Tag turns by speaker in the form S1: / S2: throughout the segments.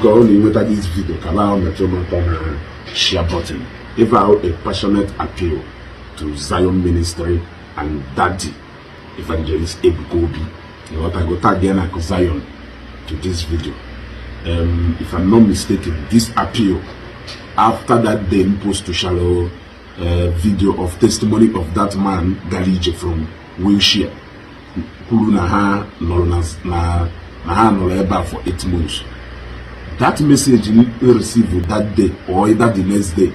S1: Biko, ọ na-enweta this video ka ahụ metụ m aka na share button. If I a passionate appeal to Zion Ministry and Daddy Evangelist Ebuka Obi, ịghọtago, tag ya na Zion to this video. If I'm not mistaken, this appeal, after that day m post to shallow video of testimony of that man gara ije from wheelchair, kwuru na ha nọrọ na ha nọrọ ebe a for 8 months, that message m received that day or either the next day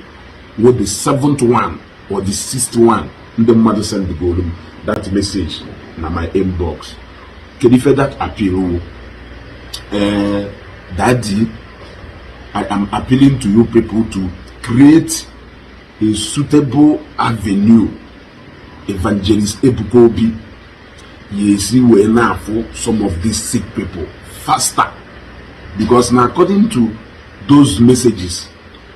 S1: was the seventh one or the sixth one ndị mmadụ send goro m that message na my inbox. Kedu ife that appeal wụ? Daddy, I am appealing to you people to create a suitable avenue Evangelist Ebuka Obi ya esi wee na-afụ some of these sick people faster, because na according to those messages,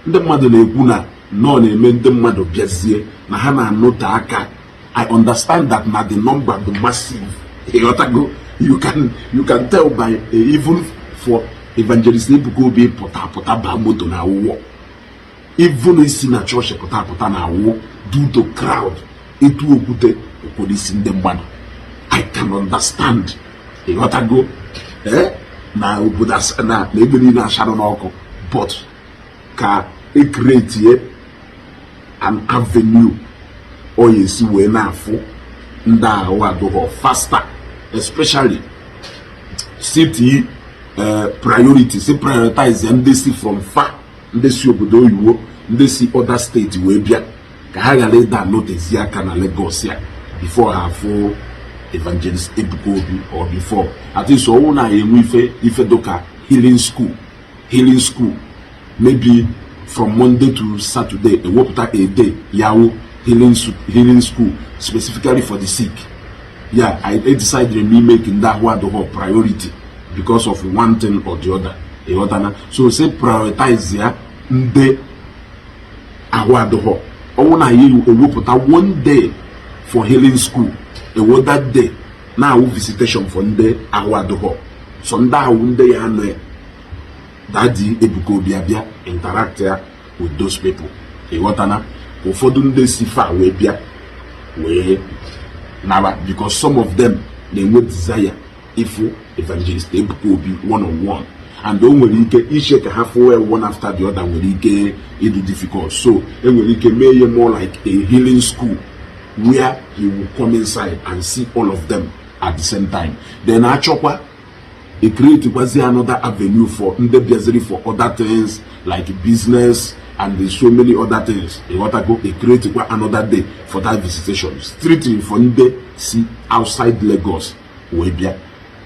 S1: ndị mmadụ na-ekwu na nọ na-eme ndị mmadụ bịazie na ha na-anọte aka. I understand that na the number dị massive, ịghọtago? You can tell by even for Evangelist Ebuka Obi pụta pụta baa moto na awụwọ, even isi na chọọchị pụta pụta na awụ due to crowd, etu okwute okwere isi ndị mmadụ. I can understand, ịghọtago, eh, na obodo na ebe niile acharụ n'ọkụ, but ka e create an avenue ọ ya esi wee na-afụ ndị ahụ adụghọ faster, especially city priority, si prioritize ndị si from far, ndị si obodo oyibo, ndị si other steeti wee bịa, ka ha ghara ịda anọtezi aka na Lagos ya before ha afụ Evangelist Ebuka Obi, or before at least ọwụ na enwe ife dụka healing school, maybe from Monday to Saturday, ewepụta a day yawo healing school specifically for the sick. Yeah, I decided me make ndị ahụ adịghọ priority because of one thing or the other, ịghọtana? So say prioritize ya ndị ahụ adịghọ. Ọnwụ na ya ewepụta one day for healing school, ewo that day na-awụ visitation for ndị ahụ adịghọ, so ndị ahụ ndị ya anọ ya, Daddy Ebuka Obi abịa interact ya with those people, ịghọtana? Ka ụfọdụ ndị si fa wee bịa wee nara, because some of them na-enwe desire ịfụ Evangelist Ebuka Obi one on one, and o nwere ike iche ka ha fụwa one after the other nwere ike ịdị difficult. So enwere ike mee ihe more like a healing school where he will come inside and see all of them at the same time. Then achọkwa e create kwazi another avenue for ndị bịaziri for other things like business and there's so many other things, ịghọtago? E create kwa another day for that visitation strictly for ndị si outside Lagos wee bịa,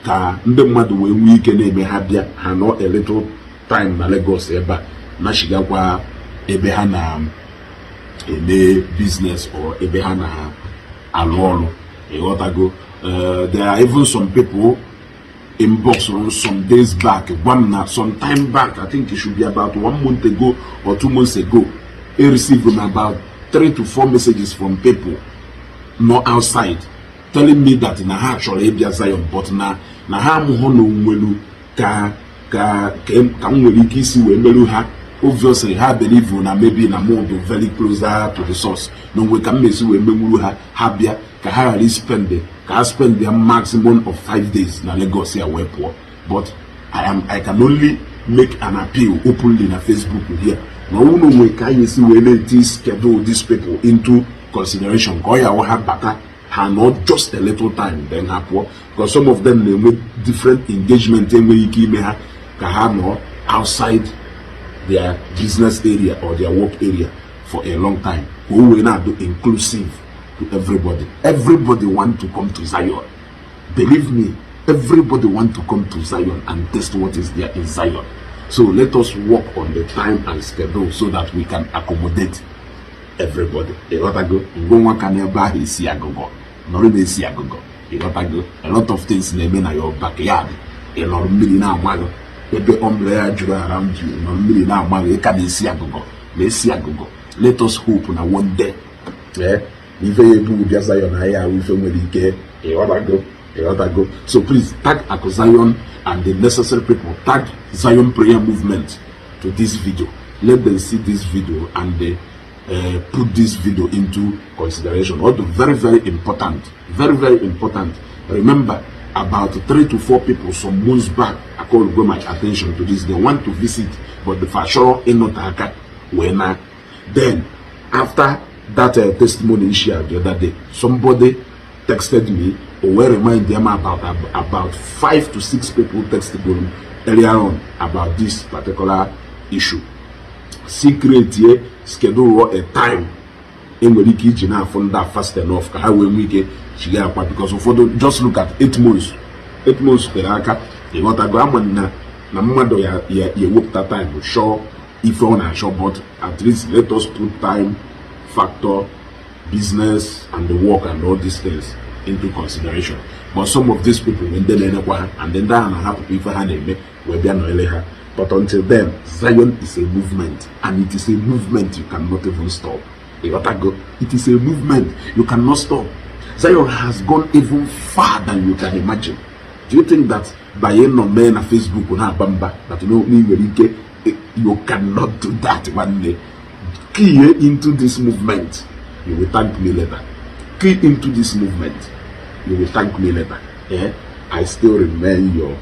S1: ka ndị mmadụ wee nwee ike na-eme ha bịa, ha nọ a little time na Lagos ebe a, nachigakwa ebe ha na-eme business or ebe ha na-alụ ọrụ, ịghọtago? There are even some people inbox some days back, gwa m na some time back, I think it should be about one month ago or 2 months ago, I received about three to four messages from people nọ outside telling me that na ha chọrọ ịbịa Zion, but na ha amụghọ na onwelu ka m nwere ike isi wee merụ ha. Obviously ha believe na maybe na mụ dị very closer to the source, na onwe ka m mesi wee menwuru ha, ha bịa ka ha ghara spend, ka ha spend their maximum of 5 days na Lagos ya wee pụọ. But I can only make an appeal openly na Facebook here na ọnwụ na onwe ka anyị esi wee na-eti schedule these people into consideration, ka ọ ya ha bata, ha nọ just a little time, then ha pụọ, because some of them na-enwe different engagement enweghị ike ime ha ka ha nọ outside their business area or their work area for a long time, ka o wee na-adụ inclusive to everybody. Everybody want to come to Zion. Believe me, everybody want to come to Zion and taste what is there in Zion. So let us work on the time and schedule so that we can accommodate everybody, ịghọtago? Ngwa nwa ka n'ebe ahụ esi agụgọ nọrọ na-esi agụgọ, ịghọtago? A lot of things na-eme na your backyard, ị nọrọ mmiri na-ama gị, ebe umbrella juru around you, nọrọ mmiri na-ama gị, ị ka na-esi agụgọ na-esi agụgọ. Let us hope na one day, eh, ife ya ebu bịa Zion, anyị ahụ ife nwere ike, ịghọtago? Ịghọtago? So please tag Akụ Zion and the necessary people. Tag Zion Prayer Movement to this video. Let them see this video and they put this video into consideration. Although very, very important. Very, very important. Remember, about three to four people some months back, I called go my attention to this. They want to visit, but the fashion in aka when I then after that testimony shared the other day, somebody texted me or will remind them about five to six people texted them earlier on about this particular issue. Secret here, schedule a time enwere ike iji na-afụ ndị a fast enough ka ha wee nwee ike chiga akwa, because ụfọdụ, just look at 8 months. 8 months tere aka, ịghọtago? Ama na mmadụ ya ewepụta time chọọ ife ọ na-achọ, but at least let us put time factor, business and the work and all these things into consideration. But some of these people, ndị na-enekwa ha and ndị ahụ na-ahapụkwa ife ha na-eme wee bịa nọnyere ha. But until then, Zion is a movement, and it is a movement you cannot even stop. Ịghọtago? It is a movement you cannot stop. Zion has gone even far than you can imagine. Do you think that by ịnọ mee na Facebook na-aba mba that you know ị nwere ike? You cannot do that. Nwanne, key into this movement, you will thank me later. Key into this movement, you will thank me later, eh? I still remain your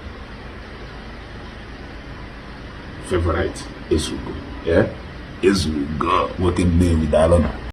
S1: favorite Ezugo, eh? Ezugo nwoke Nnewi, daalụ na.